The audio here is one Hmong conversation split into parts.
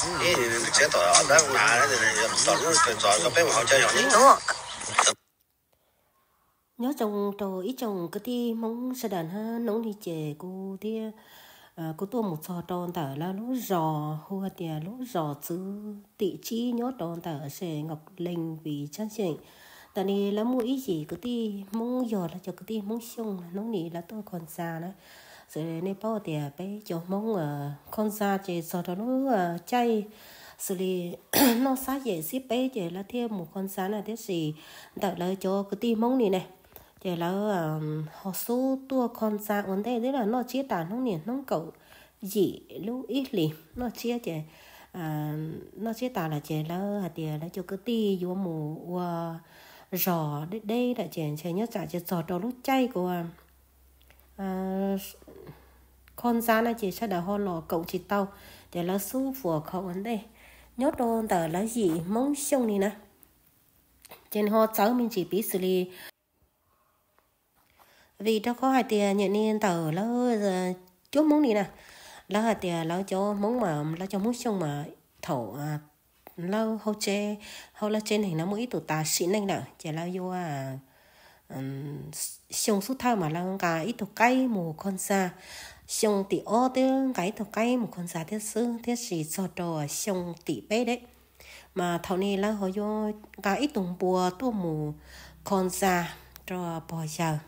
Nyob zoo rau ib tsoom kwv tij Hmoob sawv daws na, hnub no ces kuv thiab, kuv tuaj mus txog rau ntawm lawv lub zos hu tias lub zos Txwv Tim Tsib nyob rau ntawm seb Ngọc Linh vim tsab xyeem. Tam sim no lawv muaj ib yim kwv tij Hmoob yog lawv cov kwv tij Hmoob Xyooj hnub no lawv tuaj kho ntxa na. Xws nej paub tias peb cov Hmoob kho ntxa ces txog rau lub caij xws li noj sab yem xiab peb ces lawv thiaj mus kho ntxa na, tiam sis ntawm lawv cov kwv tij Hmoob no ne, ces lawv ho xub tuaj kho ntxa ua ntej twb noj tsiab tas hnub niaj hnub kaum yim lub ib hlis noj tsiab ces noj tsiab tas lawm ces lawv hais tias lawv cov kwv tij yuav mus ua zog deb deb lawm ces ntshe nyob tsam ces txog rau lub caij kuv kho ntxa na ces sawv daws ho los koom tsis tau, ces lawv xub fuas kho ua ntej nyob rau ntawm lawv yim Hmoob Xyooj no na. Ces nws ho txawv me ntsis piv xws li vim rau qhov hais tias nyem ni ntawm lawv cuab Hmoob no na, lawv hais tias lawv cov Hmoob mas lawv cov Hmoob Xyooj mas thaum lawv hauv tsev, hauv lawv tsev neeg no muaj ib tug tas sim neej lawm ces lawv yuav xyoo xub thawj mas lawv nqa ib tug qaib mus kho ntxa, xyoo tim ob twb nqa ib tug qaib mus kho ntxa thiab xwb, tiam sis txog rau xyoo tim peb deb mas thaum no lawv ho yuav nqa ib tug npua tuaj mus kho ntxa rau pog yawg,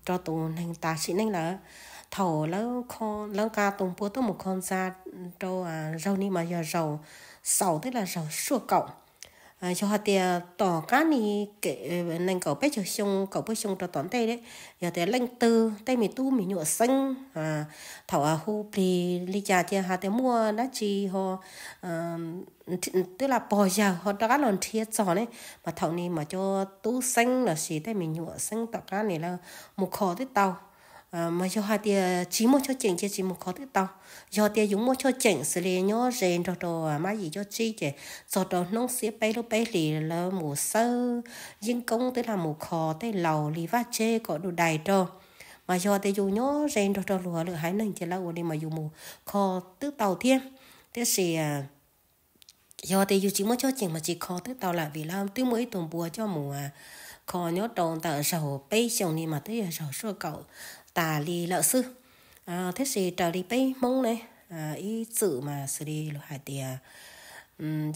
rau tus neeg tas sim neej lawm. Thaum lawv nqa tus npua tuaj mus kho ntxa rau zaug no mas yog zaug xaus twb yog zaug suaj kaum. Yog hais tias tom qab no nees nkaum peb caug xyoo kaum peb xyoo rau tom ntej, yog tias leej twg tej me tub me nyuam xeeb thaum hu plig li cas ces hais tias muaj dab tsi ho twb lam pog yawg ho rov qab los nrhiav txog ne, mas thaum no mas cov tub xeeb lossis tej me nyuam xeeb tom qab no lawv mus kho twb tau. Mas yog hais tias tsis muaj choj cheem ces tsis mus kho twb tau. Yog tias yus muaj choj cheem xws li nyob ze nrog rau mab yim cov tsib ces txog rau hnub xiab peb lub peb hlis lawv mus xawb yeeb koob twb lam mus kho tej laus li vaj tsev kom du dais rau. Mas yog tias yus nyob ze nrog rau luag lwm haiv neeg ces lawv ua li mas yus mus kho twb tau thiab. Tiam sis yog tias yus tsis muaj choj cheem mas tsis kho twb tau lawm vim lawv twb muaj ib tug npua coj mus kho nyob rau ntawm zaug peb xyoo no mas twb yog zaug suaj kaum tas li lawm xwb. Tiam sis raws li peb Hmoob ne, ib txwm mas xws li luag hais tias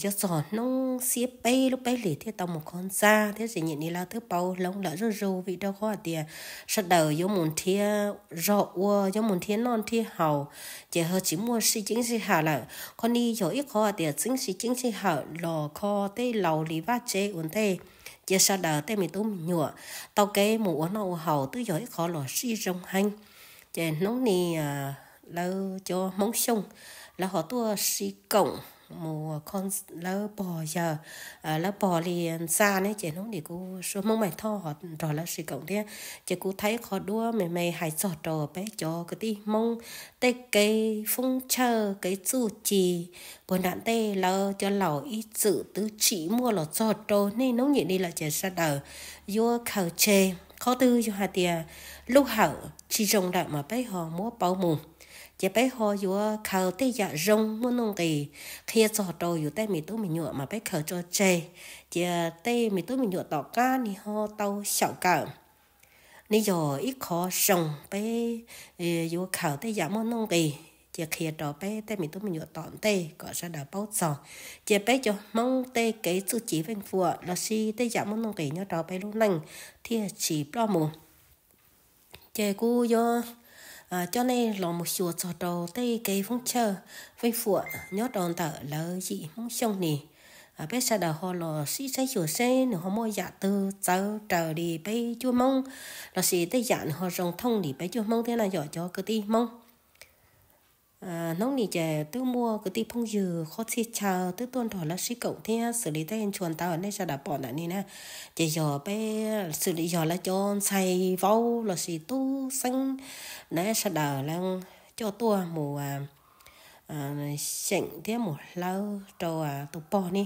yuav txog hnub xiab peb lub peb hlis thiaj tau mus kho ntxa, tiam sis nyem ni lawv twb pauv hloov lawm zuj zus vim rau qhov hais tias sawv daws yuav mus nrhiav zog ua, yuav mus nrhiav noj nrhiav haus, ces ho tsis muaj sij ceeb sij hawm lawm. Qhov no yog ib qhov hais tias txeeb sij ceeb sij hawm los kho tej laus li vaj tsev ua ntej, ces sawv daws tej me tub me nyuam tau kev mus ua noj ua haus twb yog ib qhov los sij zoo heev. Ces hnub no lawv cov Hmoob Xyooj lawv ho tuaj sib koom mus, lawv pog yawg, lawv pog li ntxa ne, ces hnub no kuv Suab Hmoob Maim Thoj ho nrog lawv sib koom thiab. Ces kuv thaij qhov duab me me hais txog rau peb cov kwv tij Hmoob tej kev foob chawj kev txuj ci puag nram ntej lawv cov laus ib txwm twb tsim muaj los txog rau niaj hnub nim no lawm ces sawv daws yuav khaws tseg. Qhov twg yog hais tias lub hawm tsis zoo lawm mas peb ho muab pauv mus, ces peb ho yuav khaws tej yam zoo muaj nuj nqis qhia txog rau yus tej me tub me nyuam mas peb khaws tso tseg. Ces tej me tub me nyuam tom qab nws ho tau xyaum kawm. Nws yog ib qhov zoo peb yuav khaws tej yam muaj nuj nqis ces qhia rau peb tej me tub me nyuam tom ntej kom sawv daws paub txog. Ces peb cov Hmoob tej kev txuj ci feej fuam lossis tej yam muaj nuj nqis nyob rau peb lub neej thiaj tsis ploj mus. Ces kuv yuav coj nej los mus xyuas txog rau tej kev foob chawj feej fuam nyob rau ntawm lawv yim Hmoob Xyooj ni. Peb sawv daws ho los sib saib xyuas seb nws ho muaj yam twg txawv raws li peb cuab Hmoob, lossis tej yam nws ho zoo thooj li peb cuab Hmoob thiab na yom cov kwv tij Hmoob. Hnub ni ces twb muaj kwv tij phooj ywg qhov txhia chaw twb tuaj nrog lawv sib koom thiab xws li tej ntshua ntawv nej sawv daws pom ntawm ni na, ces yog peb xws li yog lawv cov ntxhais vauv lossis tub xeeb na sawv daws lawv coj tuaj mus xyeem thiab mus hlawv rau tus pog ni.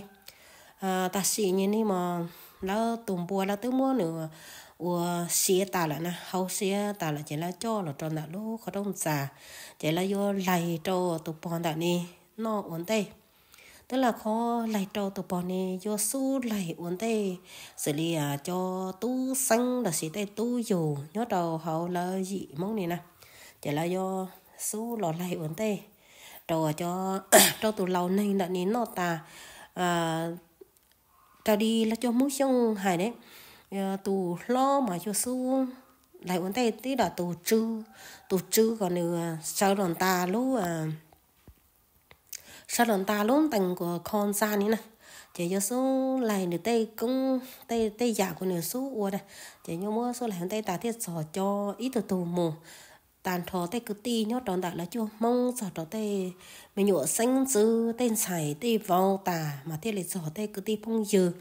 Tam sim nyem ni mas lawv tus npua lawv twb muab nws ua siav tas lawm na, hau siav tas lawm ces lawv coj los rau ntawm lub qhov rooj ntxa, ces lawv yuav laig rau tus pog ntawm ni noj ua ntej. Twb los qhov laig rau tus pog ni yuav xub laig ua ntej, xws li cov tub xeeb los sis tej tub yug nyob rau hauv lawv yim Hmoob ni na, ces lawv yuav xub los laig ua ntej rau, rau tus laus neeg ntawm ni noj tas. Raws li lawv cov Hmoob Xyooj hais ne, tus hlob mas yuav xub laig ua ntej, twb yog tus tswv, tus tswv kom nws sawv los ntas lub sawv los ntas lub ntees uas kho ntxa ni na, ces yuav xub laig nws tej koob, tej yam uas nws xub ua na, ces yuav muab xub laig ua ntej tas thiaj txog cov ib tug tug mus. Tag nrho tej kwv tij nyob rau ntawm lawv cuaj Hmoob txog rau tej me nyuam xeeb ntxwv, tej ntxhais tej vauv tas mas thiaj li txog tej kwv tij phooj ywg,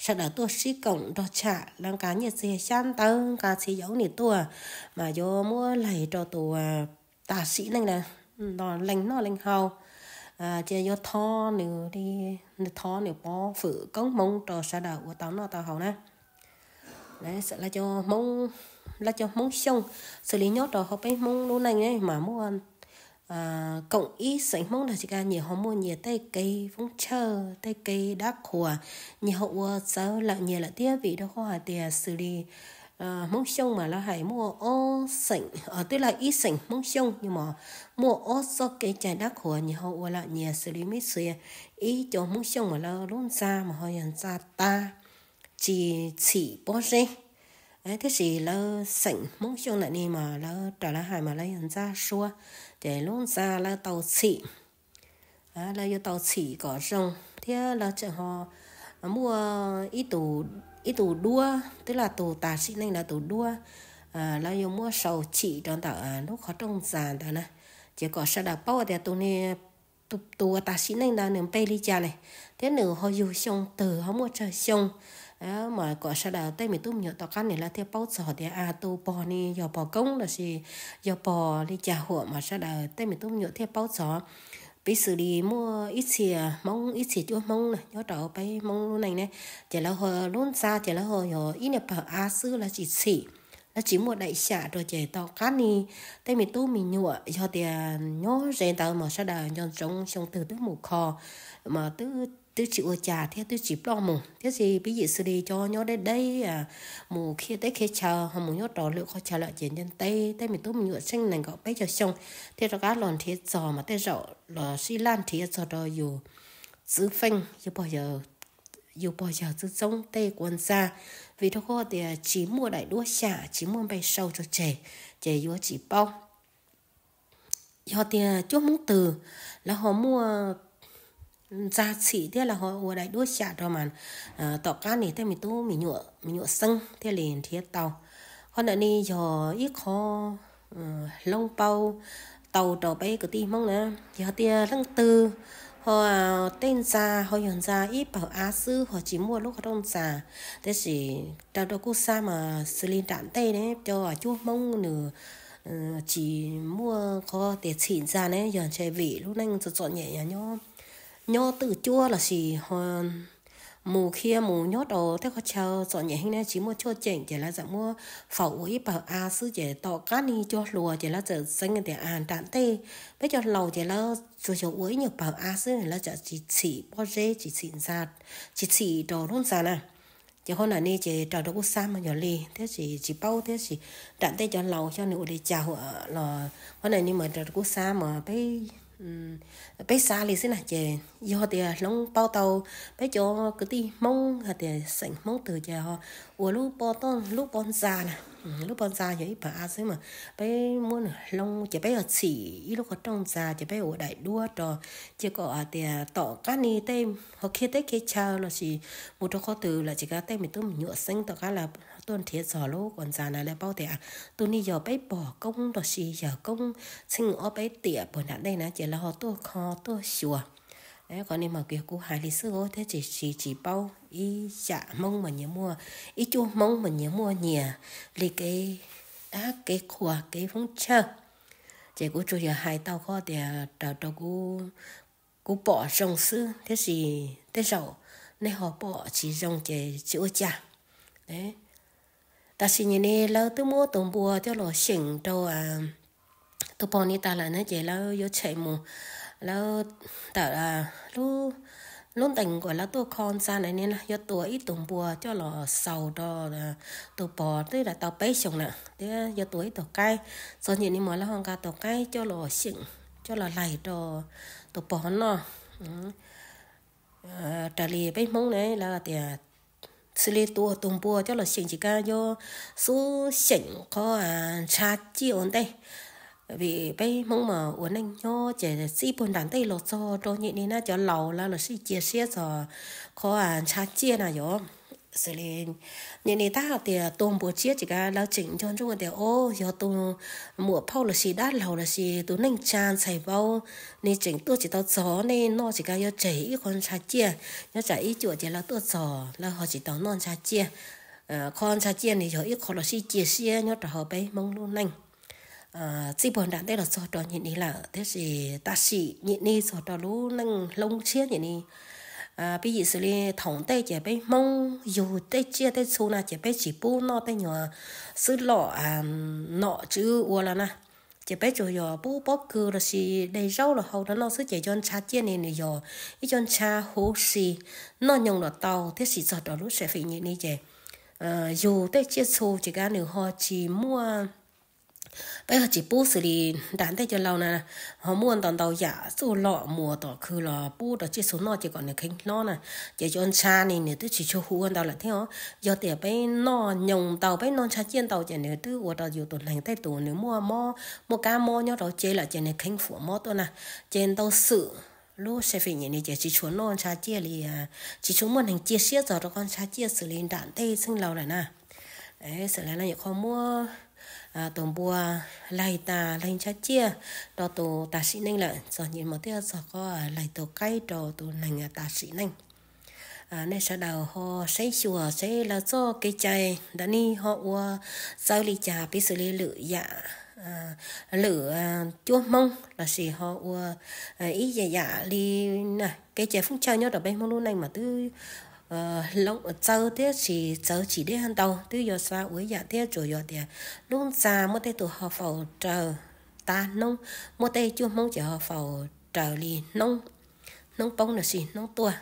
sawv daws tuaj sib koom nrog tsham lawv nqa nyiaj txiag xyab ntawv, nqa txiv yav ub nim tuaj, mas yuav muab laig rau tus tas sim neej na, lees noj lees haus, ces yuav thov nws li, nws thov nws pov hwm koob hmoov rau sawv daws ua tau noj tau haus na. Lawv cov Hmoob Xyooj, xws li nyob rau hauv peb Hmoob lub neej mas muaj koom ib xeem Hmoob ntag tsis kaj, nyias ho muaj nyias tej kev foob tshawj, tej kev dab qhuas, nyias ho ua txawv lawm nyias lawm thiab, vim rau qhov hais tias xws li Hmoob Xyooj mas lawv hais muaj ob xeem, twb yog ib xeem Hmoob Xyooj, mas muaj ob txoj kev cai dab qhuas nyias ho ua lawm nyias, xws li mib txhia ib co Hmoob Xyooj mas lawv lub ntxa mas ho yog ntxa tag, tsis txhim pob zeb. Tiam sis lawv xeem Hmoob Xyooj ntawm ni mas lawv raws lawv hais mas lawv yog ntxa suab, ces lub ntxa lawv tau txhim, lawv yuav tau txhim kom zoo, thiab lawv tseem ho muaj ib tus duab, twb yog tus tas sim neej ntawd tus duab, lawv yuav muab sau chim rau ntawm lub qhov rooj ntxa ntawd na, ces kom sawv daws paub tias tus ni, tus uas tas sim neej ntawd nws npe li cas ne, thiab nws ho yug xyoo twg, ho muaj tsawg xyoo, mas kom sawv daws tej me tub me nyuam tom qab ni lawv thiaj paub txog tias tus pog ni yog pog koob los sis yog pog li cas huam, mas sawv daws tej me tub me nyuam thiaj paub txog. Piv xws li muaj ib txhia Hmoob, ib txhia cuab Hmoob na nyob rau peb Hmoob lub neej ne, ces lawv lub ntxa ces lawv ho yog ib niag pawg av xwb, lawv tsis txhim, lawv tsis muaj daim xyam rau, ces tom qab ni tej me tub me nyuam yog tias nyob ze ntawd mas sawv daws nco ntsoov xyoo twg twb mus kho, mas twb tsis ua cas thiab twb tsis ploj mus. Tiam sis piv yim xws li cov nyob deb deb, mus khiav teb khiav chaw ho mus nyob rau lwm qhov chaw lawm ces ntev ntev tej me tub me nyuam tsheej nees nkaum peb caug xyoo thiaj rov qab los nrhiav txog, mas tej zaum los sib laj nrhiav txog rau yus txwv feej, yus pog yawg txwv txoob tej quas ntxa, vim rau qhov tias tsis muaj daim duab xyam, tsis muaj npe sau tso tseg, ces yuav tsis paub. Yog tias cuab Hmoob twg lawv ho muaj ntxa txhim thiab lawv ho ua daim duab xyam rau mas tom qab ni tej me tub me nyuam xeeb thiaj li nrhiav tau. Qhov ntawm ni yog ib qho hloov pauv tau rau peb kwv tij Hmoob na. Yog tias leej twg ho tej ntxa ho yog ntxa ib pawg av xwb ho tsis muaj lub qhov rooj ntxa, tab sis raws rau kuj xab mas xws li nram ntej ne cov cuab Hmoob nws tsis muaj qhov tias txhim ntxa ne, yog ntshe vim lub neej txom txom nyem, nyob twj cuab los sis ho mus khiav mus nyob rau tej qhov chaw txom nyem heev ne tsis muaj tshuaj ceem, ces lawv txawm muab faus ua ib pawg av xwb, ces tom qab ni cov hluas ces lawv txawm xeeb tias nram ntej peb cov laus ces lawv tsuas yog ua ib nyuag pawg av xwb, lawv txawm tsis txhim pob zeb, tsis txhim ntxa, tsis txhim rau lub ntxa na. Ces qhov ntawm ni ces raws rau kuj xab mas yog li, tab sis tsis paub tab sis nram ntej cov laus xyov nws ua li cas huam los qhov ntawm ni mas raws rau kuj xab mas peb xav li xwb na. Ces yog tias hloov pauv tau peb cov kwv tij Hmoob hais tias xeem Hmoob twg ces ua lub pob, lub pob ntxa na, lub pob ntxa yog ib pawg av xwb mas peb muab nws hloov ces peb yog txhim ib lub qhov rooj ntxa ces peb ua daim duab rau, ces kom hais tias tom qab ni tej ho khiav teb khiav chaw los sis mus rau qhov twg los ces tej me tub me nyuam xeeb tom qab lawv tuaj nrhiav txog lub quas ntxa na lawv paub tias tus ni yog peb pog koob los sis yawg koob txheej ob peb tiam puag nram ntej na, ces lawv ho tuaj kho tuaj xyuas. Qhov ni mas yog kuv hais li xwb thiab tsis, tsis, tsis paub. Ib yam Hmoob mas nyias muaj, ib cuab Hmoob mas nyias muaj nyias li kev dab kev qhuas kev foob tshawj. Ces kuv tsuas yog hais tau qhov tias raws rau kuv pom zoo xwb, tiam sis tej zaum nej ho pom tsis zoo ces tsis ua cas. Tam sim nyem ni lawv twb muab tus npua coj los xyeem rau tus pog ni tas lawm na, ces lawv yuav tshem mus. Lawv tawm lub ntees uas lawv tuaj kho ntxa na ni yuav tua ib tug npua coj los xaus rau tus pog twb tau peb xyoos lawm thiab yuav tua ib tug qaib. Txog nyem ni mas lawv ho nqa tus qaib coj los xyeem, coj los laig rau tus pog noj. Raws li peb Hmoob ne lawv tias xws li tua tus npua coj los xyeem tsis kam yuav xub xyeem qhov ntshav ciaj ua ntej. Vim peb Hmoob mas ua neej nyob ces txij puag nram ntej los txog rau nyem ni na cov laus lawv los sib cia siab txog qhov ntshav ciaj na yom. Xws li nyem ni tab hais tias tua npua tsiab tsis kam, lawv tseem nco ntsoov tias o yog tus muam phauj los sis dab laug los sis tus neej tsa ntxhais vauv, nws tseem tuaj tsis tau txog, nej noj tsis kam yuav tseg ib qho ntshav ciaj. Nyob tsam ib cuam ces lawv tuaj txog lawv ho tsis tau noj ntshav ciaj. Qhov ntshav ciaj nws yog ib qho los sib cia siab nyob rau hauv peb Hmoob lub neej txij puag nram ntej los txog rau nyem ni lawm, tiam sis tam sim nyem ni txog rau lub neej hloov tshiab nyem ni, piv yim xws li thaum ntej ces peb Hmoob yug tej tsiaj tej txhu na ces peb tsis pub noj tej nyuag xwb lom nom tswv ua los na, ces peb tsuas yog pub pob kws los sis de zaub los hau rau noj xwb, ces cov ntshav ciaj ni nws yog ib cov ntshav huv si, noj nyoos los tau, tiam sis txog rau lub sawm fem nyem ni ces yug tej tsiaj txhu ces kav nws ho tsis muaj, peb ho tsis pub xws li nram ntej cov laus na, ho muaj ntau ntau yam txuj lom muas tom khw los pub rau tsiaj txhu noj ces kom nws kheev hlob na. Ces cov ntshav ni nws twb tsis tshua huv ua ntau lawm thiab os. Yog tias peb noj nyoos ntau, peb noj ntshav ciaj ntau ces nws twb ua rau yus tus neeg tej tus nws muaj mob, muaj kab mob nyob rau cev lawm ces nws kheev fuam mob tuaj na. Ces ntau xwm lub sawm fem nyem ni ces tsis tshua noj ntshav ciaj li, tsis tshua muaj neeg cia siab txog rau qhov ntshav ciaj xws li nram ntej txheej laus lawm na. Xws li no nyuam qhuav muab tus npua laig tas, laig ntshav ciaj rau tus tas sim neej lawm, txog nyem ni mas thiaj txog qhov laig tus qaib rau tus neeg tas sim neej. Nej sawv daws ho saib xyuas seb lawv txoj kev cai ntawm ni ho ua txawv li cas, piv xws li lwm yam, lwm cuab Hmoob los sis ho ua ib yam yam li kev cai foob chaw nyob rau peb Hmoob lub neej mas twb txawv thiab tsis txawv tsis deb ntau, twb yuav xav ua ib yam thiab, tsuas yog tias lub ntxa muaj tej tus ho faus raws tav hnub, muaj tej cuab Hmoob ces ho faus raws li hnub, hnub poob los sis hnub tuaj.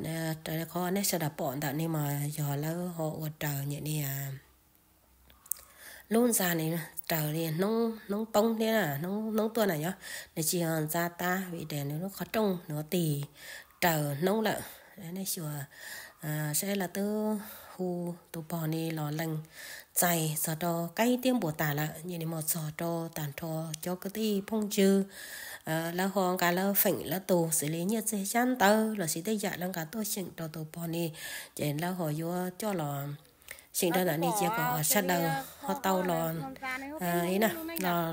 Raws li qhov nej sawv daws pom ntawm ni mas yog lawv ho ua raws nyem ni lub ntxa ni raws li hnub poob thiab hnub tuaj na yog, nws tsis yog ntxa tav vim tias nws lub qhov rooj nws tig raws hnub lawm. Nej xyuas saib lawv twb hu tus pog ni los lees txais txog rau qaib thiab npua tas lawm, nyem ni mas txog rau tag nrho cov kwv tij phooj ywg, lawv ho nqa lawv feem lawv tus xws li nyiaj txiag xyab ntawv los sis tej yam lawv nqa tuaj xyeem rau tus pog ni, ces lawv ho yuav coj los xyeem rau ntawm ni cia kom sawv daws ho tau los,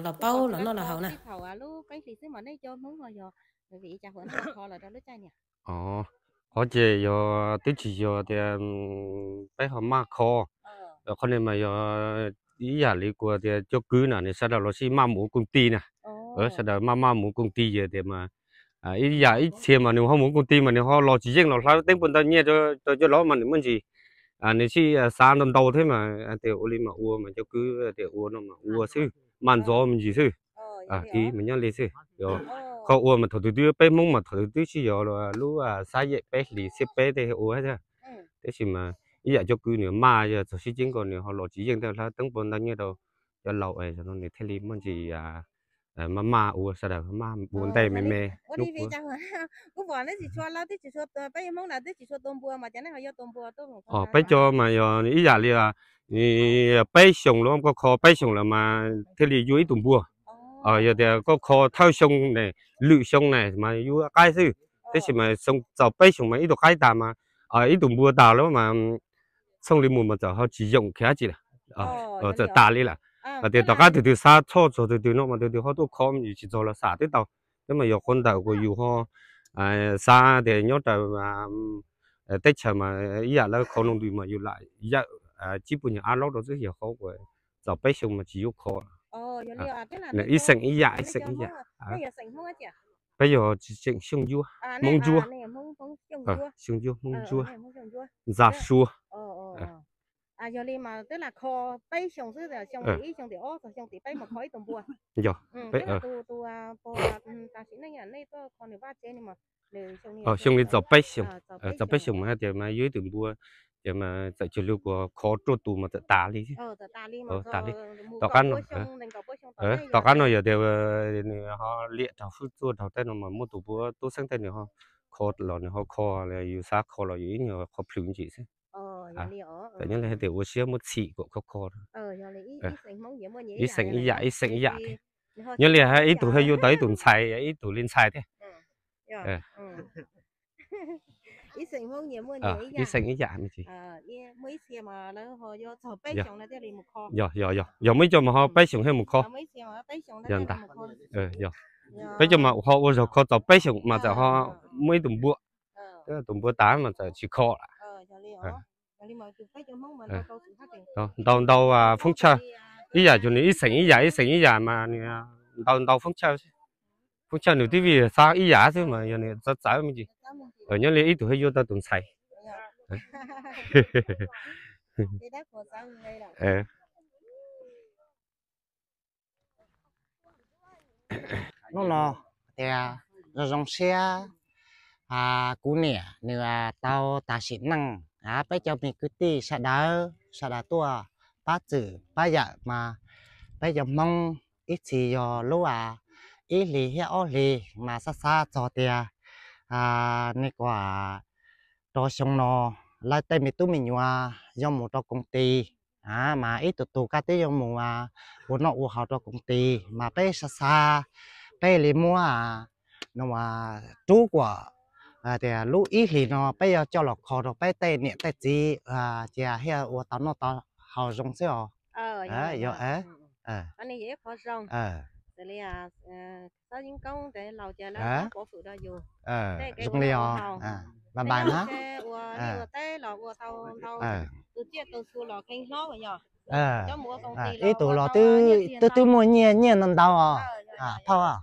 los paub los noj los haus na. Qhov ces yog twb tsis yog tias peb ho maj kho, qhov ni mas yog ib yam li kuv tias cov kwv na nws sawv daws los sij maj mus ua koom ti na, sawv daws maj maj mus ua koom ti ces tias mas ib yam ib txhia mas nws ho mus ua koom ti mas nws ho los tsis yeej los hlawv teeb puag ntawd nyiaj rau cov laus mas nws muaj ntsis, nws sij xav ntau ntau thiab mas tias ua li mas ua mas cov kwv tias ua no mas ua xwb, maj ntxov me ntsis xwb. Kiv mas nyob li xwb. Qhov ua mas thaum twg twb peb Hmoob mas thaum twg twb sib yog lub xab yem peb hlis xiab peb tej ua thiab, tab sis mas ib yam cov kwv nws maj yog txog sib ceeb ko nws ho los tsis yeej thiab hlawv teeb puag ntawd nyiaj rau cov laus es no nws thiaj li muaj ntsis maj maj ua, sawv daws maj ua ntej me me. Peb cov mas yog ib yam li peb xyoos los koj kho peb xyoos lawm mas thiaj li yuav ib tug npua. Yog tias koj kho thawj xyoo ne, lwm xyoo ne mas yuav qaib xwb, tab sis mas xyoo txaus peb xyoos mas ib tug qaib tas mas, ib tug npua tas lawm mas txhooj li mus mas txawm ho tsis yoom khiav tsi lawm, txawm tas li lawm. Hos tias tom qab tug twg xav txhoj txog tug twg no mas tug twg ho tuaj kho, yus tsis txog los xam twb tau. Tab mas yog qhov ntawm kuas yus ho xav tias nyob raws teb chaws mas ib yam lawv kho no ntws mas yus lam yawm tsib puas nyuag ab laub rau xwb, yog qhov uas txaus peb xyoo mas tsis yuav kho. Nws ib xeem ib yam, ib xeem ib yam. Peb yog tsis tseem Xyooj Ntsuab, Hmoob Ntsuab, Xyooj Ntsuab, Hmoob Ntsuab, Ntxa Suav. Yog li mas twb lam kho peb xyoo xwb, xyoo tim ib, xyoo tim ob, xyoo tim peb mas kho ib tug npua. Yog, tus tus tam sim neej nej tuaj kho nws vaj tsev ni mas xyoo li txog peb xyoo, txog peb xyoo mas hais tias mas yuav ib tug npua, ces mas txawm cuag li kuv kho ruaj tus mas txawm tas li, tas li. Tom qab no, tom qab no yog tias nws ho liam raug hwj txuaj raug tej no mas muaj tus npua tub xeeb tej nws ho kho los nws ho kho, yus xav kho los yus ib nyuag kho plhws ntsis xwb. Txawm nyob li hais tias ua siab muab txhim kom kho kho. Ib xeem ib yam, ib xeem ib yam thiab. Nyob li ib tug thiaj yuav tau ib tug ntxhais, ib tug li ntxhais thiab. Ib xeem ib yam me ntsis. Yog, yog, yog muaj ib co mas ho peb xyoos thiaj mus kho. Yog ntag. Peb co mas ho ua zog kho txog peb xyoos mas txawm ho muaj ib tug npua. Tus npua tas mas txawm tsis kho lawm. Ntau ntau foob chawj, ib yam cuag nws ib xeem ib yam, ib xeem ib yam mas nws ntau ntau foob chawj. Foob chawj nws twb vij xav ib yam xwb mas yog nws txawv txawv me ntsis. Nyob li ib tug thiaj yuav tau tus ntxhais. Hnub no tias zoo zoo siab, kuv niam nws tau tas sim neej, peb cov me kwv tij sawv daws sawv daws tuaj pab txwm pab yawm mas peb cov Hmoob ib txhis yog lub ib hlis thiab ob hlis mas xav xav txog tias nej kuj rau xyoo no lawv tej me tub me nyuam yuav mus rau koom tis, mas ib tug tug kaj tib yuav mus ua noj ua haus rau koom tis mas peb xav xav peb li muab no rub kuam tias lub ib hlis no peb yuav coj los kho rau peb tej niam tej txiv cia thiaj ua tau noj tau haus zoo xwb os. Yog, zoo li os. Bye bye na. Ib tug los twb twb muaj nyiaj nyiaj ntau ntau os. Phauj.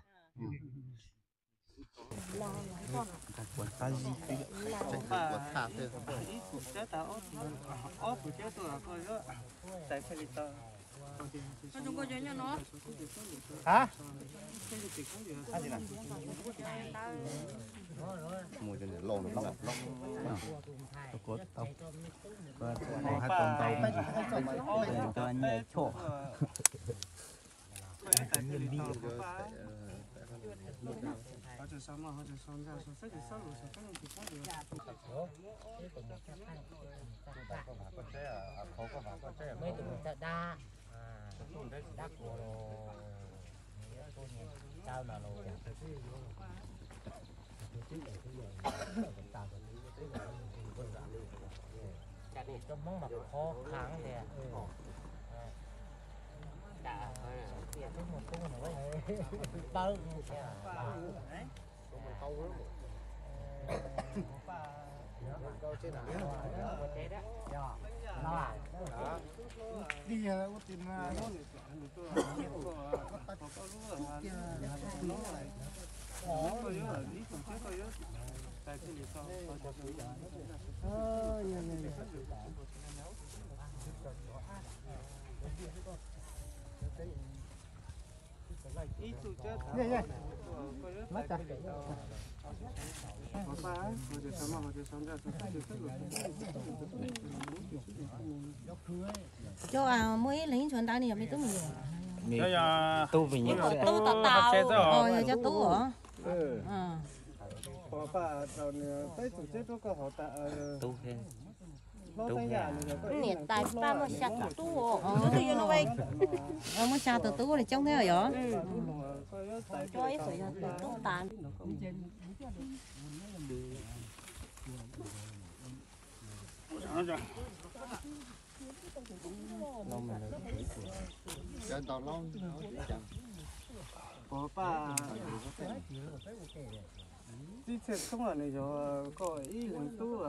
Cov Hmoob mas qhov khav tias pawb. Cov muaj ib leeg ib txhua ntawv ne yog me tub me nyuam? Tub me nyuam. Tub tau tau, yog cov tub os. Niam tais pab muaj xya tus tub, muaj xya tus tub li coob thiab yog? Cov ib txhua yog tus tub tas. Tib txhia txhoob nws yog koj ib leeg tub,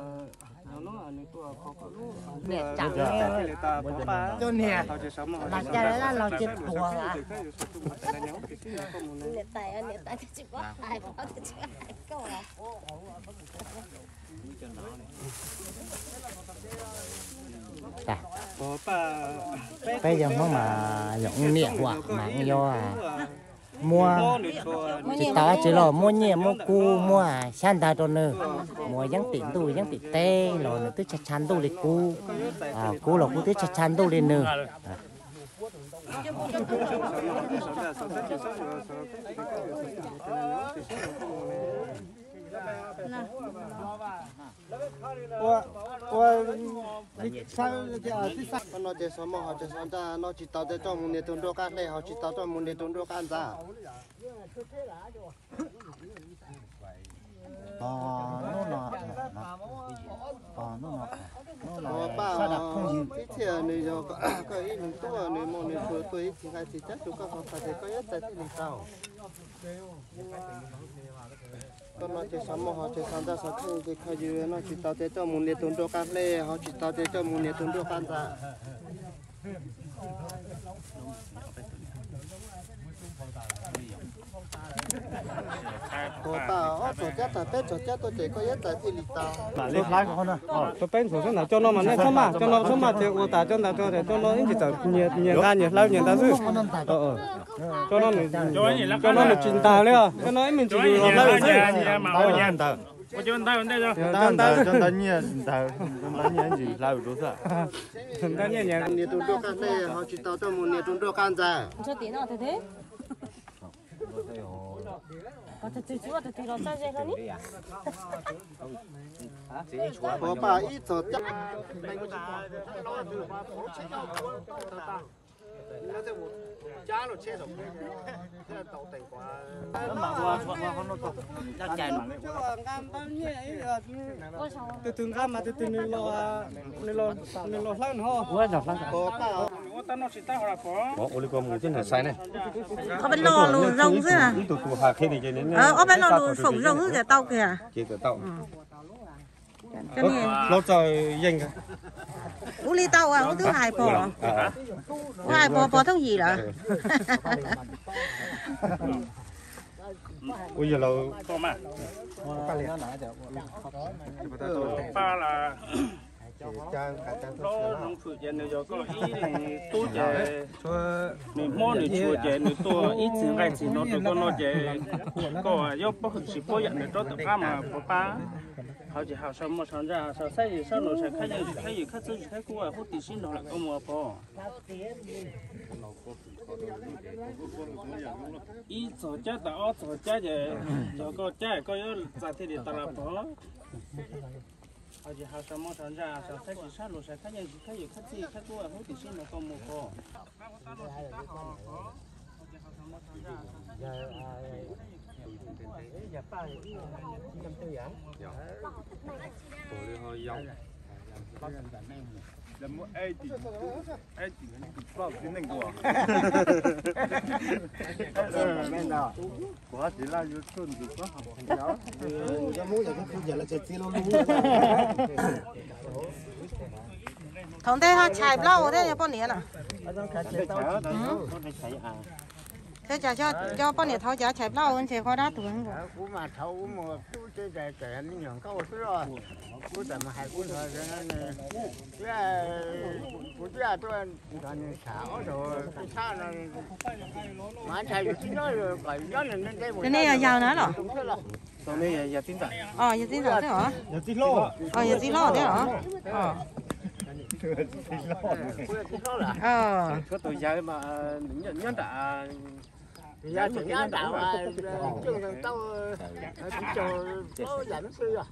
no nws tuaj kho koj lub. Niam tais, los cas laj los tsis tuag lawm? Niam tais, niam tais tsis paub hais, tsis paub hais koj. Peb yog Hmoob mas yog ua niam huam mas yog muab tsis tau dab tsi los muab nyiaj muab kub muab xyab ntawv rau nws, mus yeeb tim ntuj yeeb tim teb los nws twb tshav tshav ntuj li kub, kub los kuj twb tshav tshav ntuj li nws. Koj noj ces xov moj, haus ces xov ntsaj, noj tsis tau ces coj mus nias tus nruab qab hle, haus tsis tau coj mus nias tus nruab qab ntxa. Hnub no, hnub no, hnub no, ib txhia nws yog koj ib leeg tub, nws muaj nws txhua tuaj ib txhis nqaij txhis cab rau koj qhov txhais tes koj yuav txais thiaj li tau. Koj noj ces xov moj, haus ces xov ntsaj, xov kheej ces kho yus, noj tsis tau ces coj mus nias tus nruab qab hle, haus tsis tau ces coj mus nias tus nruab qab ntxa. Tuag tag ob txog cab tag peb txog cab tuaj ces koj yuav txais thiaj li tau. Tus peb ntxuav xwb ntag, cov no mas nej txhob maj, cov no txhob maj ces ua tas cov ntawd tso, cov no ib ntsis txawm nyias nqa nyias hlawv nyias ntawd xwb. Cov no nws tsis ntag li os, cov no ib me ntsis yus los hlawv xwb. Cov ntawd, cov ntawd nyias ntawd, cov ntawd nyias ntsis hlawv rau xwb. Nias tus nruab qab hle, haus tsis tau coj mus nias tus nruab qab ntxa. Pab ib txog cab. Tus twg nqa mas tus twg nws los hlawv no. Ob peb lo lus zoo xwb. Ob peb lo lus foom zoo xwb ces tau kiag. Ua li tau, ua twb hais pom, ua hais pom pom thooj yim lawm. Ua yog laus, nws yog koj ib leeg tub ces nws hmov nws tshua ces nws tuaj ib txhis nqaij txhis no rau koj noj ces koj yuav paub hwm tsis paub yam nws rov tom qab mas puas pab. Haus ces haus, sau moj sau ntsaj, sau xab yim xab laus, sau khab yeeb khab yim khab txwb khab kub, huab tis sib nrog lawm koj mus pom. Ib txog cab tas ob txog cab ces yog koj cab koj yuav txais thiaj li tau los pom. Haus ces haus, sau moj sau ntsaj, sau xab yim xab laus, sau khab yeeb khab yim khab txwb khab kub, huab tis sib nrog koj mus pom. Thaum ntej ho tshais plaub thiab yog poj niam na. Thiab cas coj poj niam thaum cas tshais plaub ntshe qhov dab tuag. Kuv mas thaum ub mus tub teb ces me nyuam nkauj xwb os. Kuv txawm mus hais kuv nrog, kuv twb tuaj nrog nws tham ob zaug peb tshab no, mas ntshai yus tsis nyob kom nyob nws ntej mus. Nej yog yaus na los? Yog txiv ntxawm xwb os. Yog txiv hlob thiab os. Tshuav tus yawg mas nyob nram, yog tseem nyob nram tau tsis caug plaub yam lub xwb yog.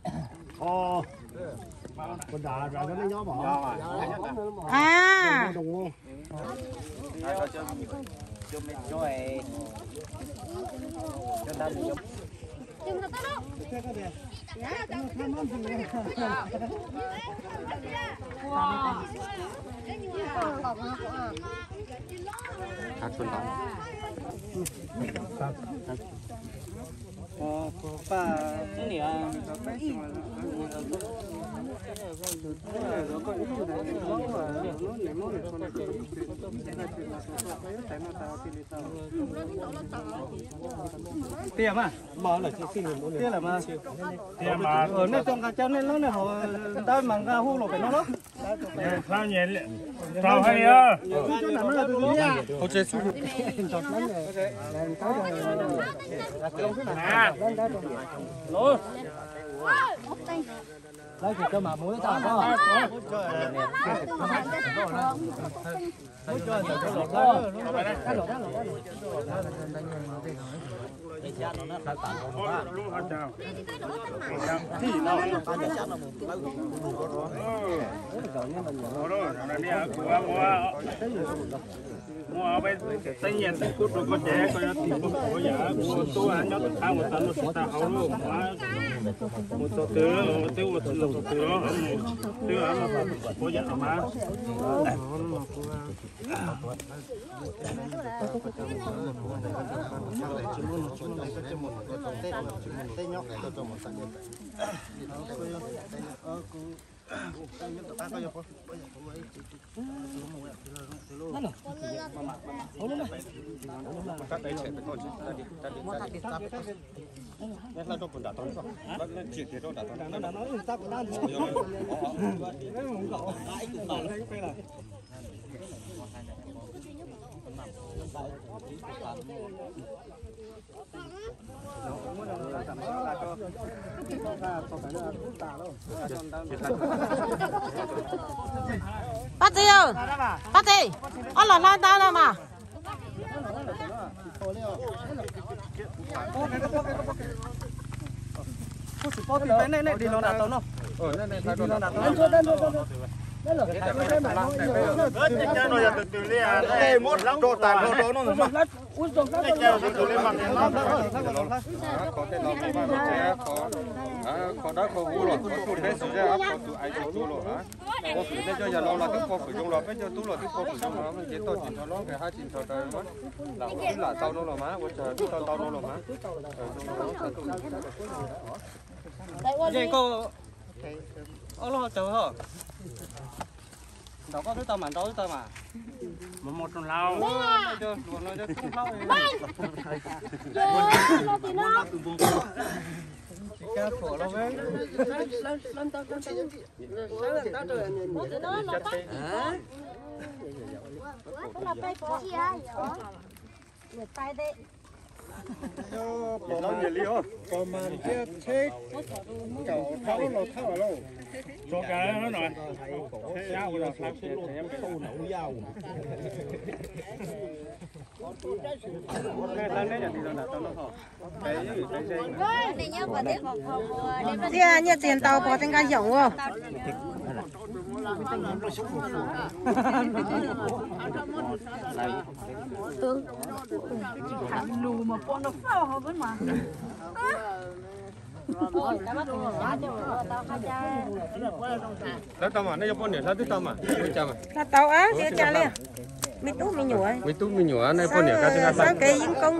Tiag mas, tiag lawm mas. Nej tau nqa coj nej lub nej hauv ntab mas nqa hu los pem no los. Rau hais li. Muaj peb teeb nyiaj twg kuj rau koj ces koj yuav tig muaj qhov yam kuv tub nyob tom qab ua tau lub tsis tau hauv lub mus txog twg twb ua tsis los txog twg los twb mus qhov yam no mas. Pab txiv, pab txiv, ob los hla ntab no mas. Qhov dawb qhov huv los qhov tus teb xwb, qhov tus ais tus tuag los. Pov fwm nej cov yawg laus los twb pov fwm zoo los, peb cov tub los twb pov fwm zoo los, ces toj tsis nrho los, nqes hab tsis nrho raws lam ua twb lam tau no los mas, ua tsaug twb tau tau no los mas. Yeej koj ob lub hauv caug ho. Nraud koj twb tau mas, nraud twb tau mas. Mus mus rau hlau. Cov hluas no cov tub hlau. Tsis kab tshuam los. Pom mas thiab tsheb caum thauj los thauj lauj. Txiaj nyiaj txiag ntau pog tej nqaij yoom ua. Hlawv tau mas, nej cov poj niam hlawv twb tau mas, ua cas mas? Hlawv tau, tsis ua cas li. Me tub me nyuam. Me tub me nyuam, nej poj niam kab twb nqa xab kev yeeb koob.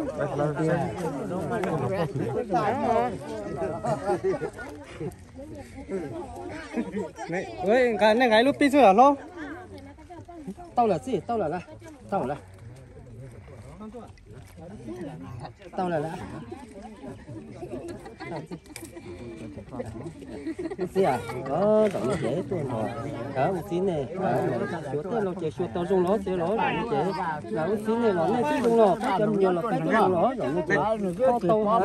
Nej nqa ib lub pib xwb los hlob. Tau lawm txiv, tau lawm, tau lawm. Tau lawm. Ub txiv, zaum no ces tuaj nrog ub txiv nej xyuas tej laus ces xyuas tau zoo los txiv los, zaum no ces ub txiv nej los nej twb zoo los, peb cov me nyuam los peb twb zoo los, zaum no ces koj tau hab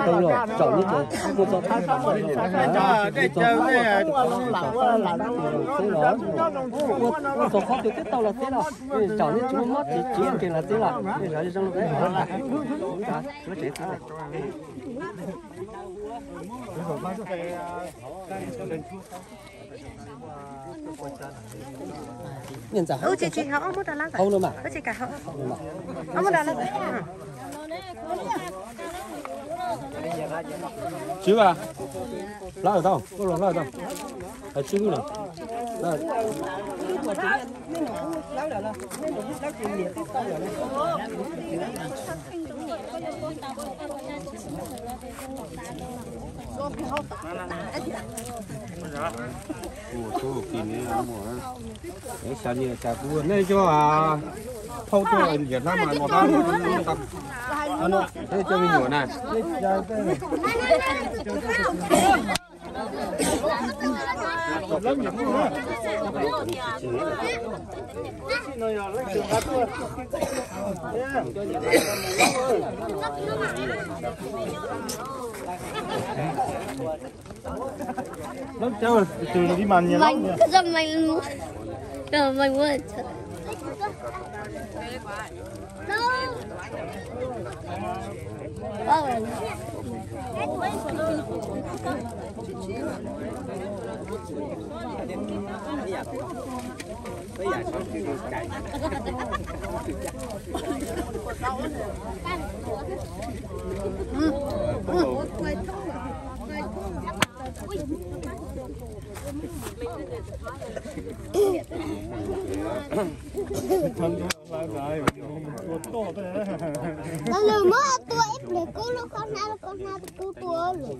tau los, zaum no ces mus txog thab txog qhov twg twb tau los txiv los, zaum no ces tsis muaj mob tsis tsis ua ke los txiv los, nej zov zoo Niam ntxawm, hau no mas. Tsis a, hlab tau, koj los hlab tau. Hais tsis wb los. Hlab. Ua tub kis ni, es xya niam xya tub nej coj phauj tuaj ntiav hlab mas noj hlab no, coj me nyuam na. Lub cawv tus li mas nyias lub nyias. Lawv muab tua ib pliag kub lub koj hnab, lub koj hnab kub tua lawm.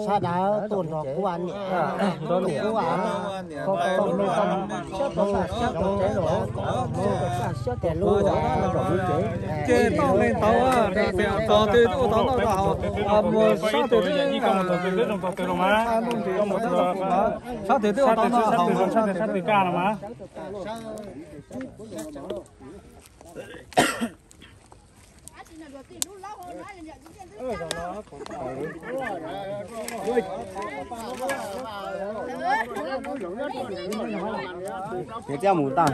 Sab dawb tuaj nrog kuv niam, nrog kuv, ces lub, ces tau leej tau, tos twg twb ua tau noj tau haus, mus sab twg twb, sab twg twb ua tau noj tau haus, sab twg twg kaj no mas. Ces coj mus tag.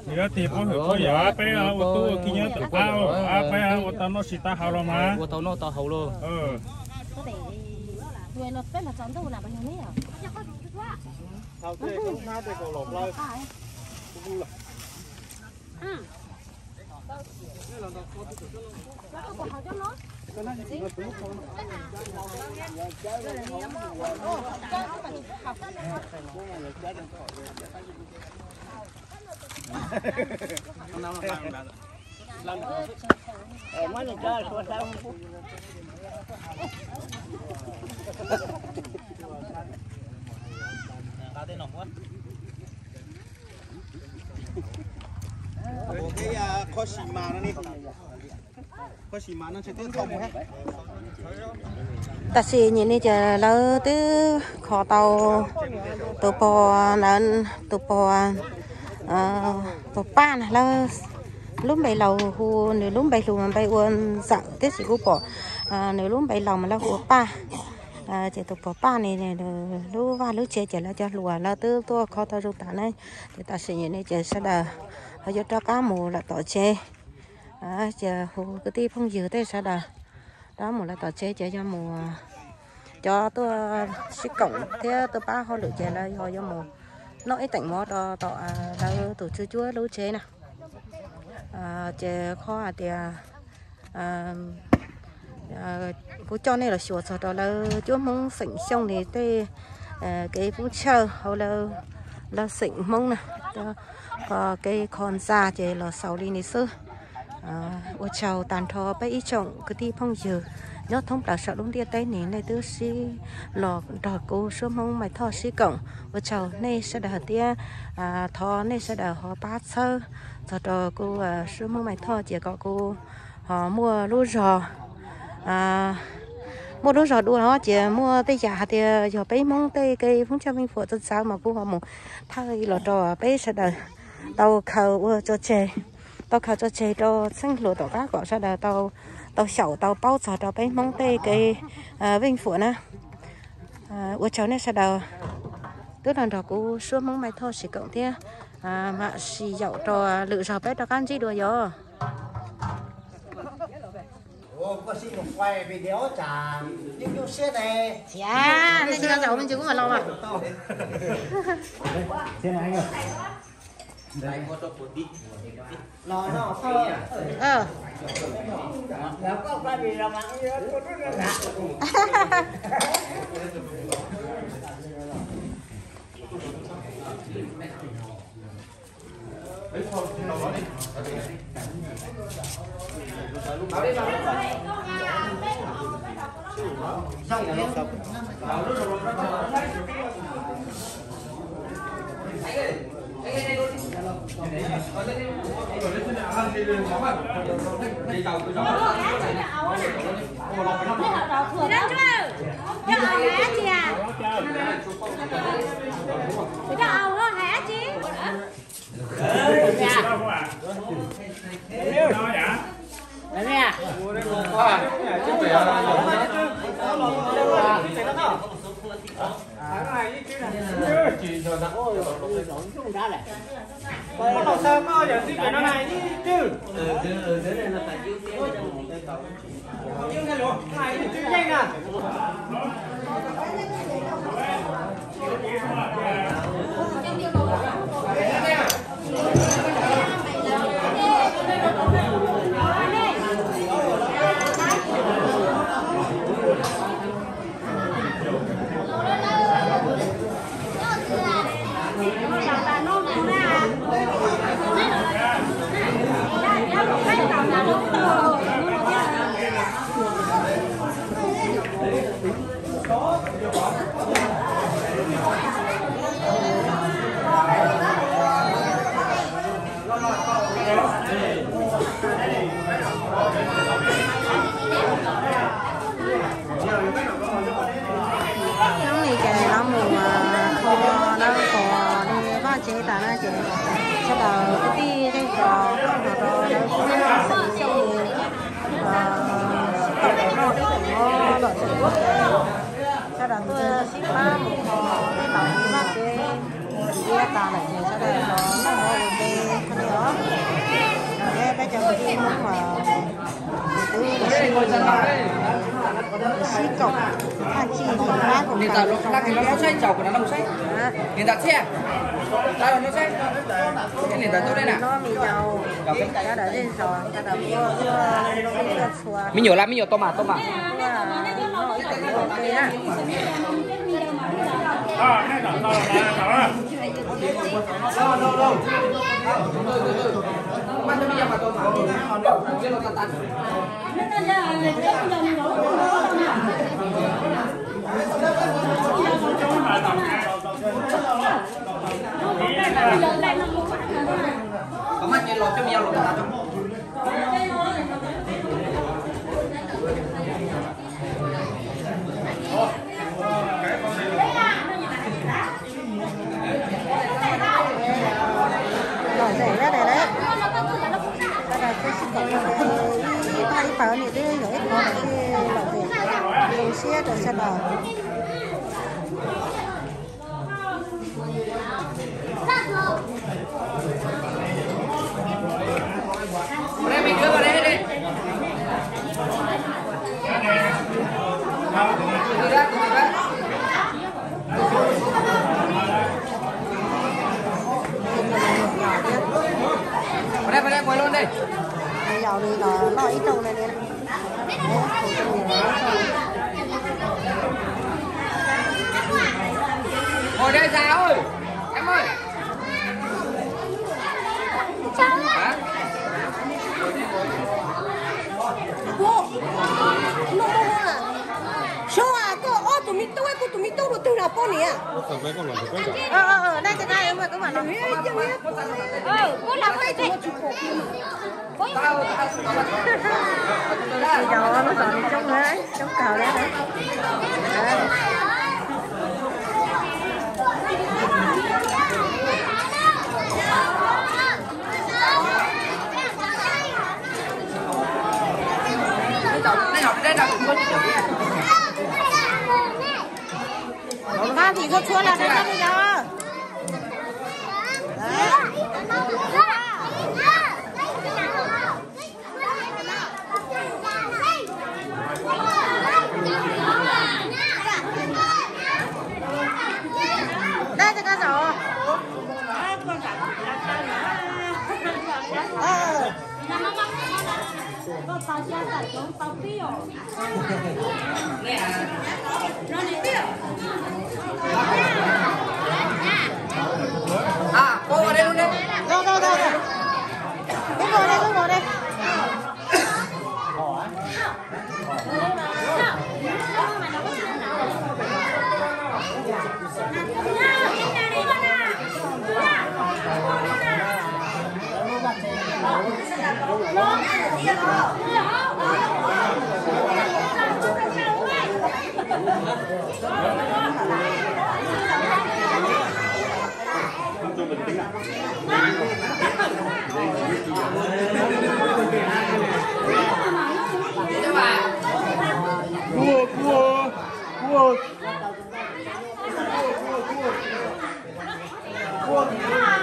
Nws yuav tig pov hwm pog yawg peb ua tub ua ki nyob tom qab, peb ua tau noj tsis tau haus los mas. Ua tau noj tau haus los. Tam sim nyem no ces lawv twb kho tau tus pog, tus pog, tus pog Paj na, lawv lub npe laus hu, nws lub npe hluas mas npe ua Ntxawm, tiam sis kuv pom nws lub npe laus mas lawv hu ua Paj. Ces tus pog Paj ne, lub vaj lub tsev ces lawv cov hluas lawv twb tuaj kho tau zoo tas ne. Ces tam sim no ne ces sawv daws ho yuav rov qab mus lawm tom tsev. Ces hu kwv tij phooj ywg tej sawv daws rov mus lawm tom tsev ces yog mus, cov tuaj sib koom thiab tuaj pab hauj lwm ces lawv ho yuav mus noj ib teem mov rau tom lawv tus tswv cuab lub tsev na. Ces qhov hais tias kuv coj nej los xyuas txog rau lawv cuab Hmoob xeem Xyooj li tej kev pub chawj hauv lawv xeem Hmoob na, kev kho ntxa ces los xaus li ni xwb. Ua tsaug tag nrho peb ib tsoom kwv tij phooj ywg nyob thoob plaws saum lub ntiaj teb ni nej twb sib los nrog kuv Suab Hmoob Maiv Thoj sib koom. Ua tsaug nej sawv daws thiab thov nej sawv daws ho pab txhawb txog rau kuv Suab Hmoob Maiv Thoj ces kom kuv ho muaj lub zog muaj lub zog dua no ces muaj tej yam hais tias yog peb Hmoob tej kev pub chawj veej fuam txawv txawv mas kuv ho mus thawj los rau peb sawv daws tau khaws ua tso tseg, tau khaws tso tseg rau txheej hluas tom qab kom sawv daws tau xyaum tau paub txog rau peb Hmoob tej kev veej fuam na. Ua tsaug nej sawv daws twb los nrog kuv Suab Hmoob Maiv Thoj sib koom thiab mam sib yaum rau lwm zaug peb rov qab ntsib dua yog. Nej tsis tau zaum me ntsis kuv mam los mas. Hnub no ces lawv mus kho lawv kho li vaj tsev tas na ces sawv daws kwv tij zej zos tuaj nrog rau lawv kuj xeem Xyooj li sib koom noj ib teem mov lawm ces sawv daws tuaj sib pab mus kho tej laus li vaj tsev iab tas lawm ces sawv daws los noj mov ua ke li os. Thiab peb cov kwv tij Hmoob mas twb sib koom thaj tsij pab koom pab no me yaus sawv daws zej zos sawv daws tuaj txhij tuaj txhua. Me nyuam las me nyuam tau mas tau mas. Lom zem na, sawv daws tuaj sib koom ib pab ib pawg niam tij yog ib qho lom zem, zoo siab rau sawv daws. Los loj ib tau na. Ngồi đây già ơi. Em ơi. Hả? Sub, koj ob tug me tub, kuv tus me tub dua twg los poj niam? Cov lub zos no coob na, coob kawg li. Nqa thim txhua txhua los rau koj mus yos. Dai rau koj zaum. Rau, rau, rau, rau. Wb mus dai, wb mus dai. Cua, cua, cua.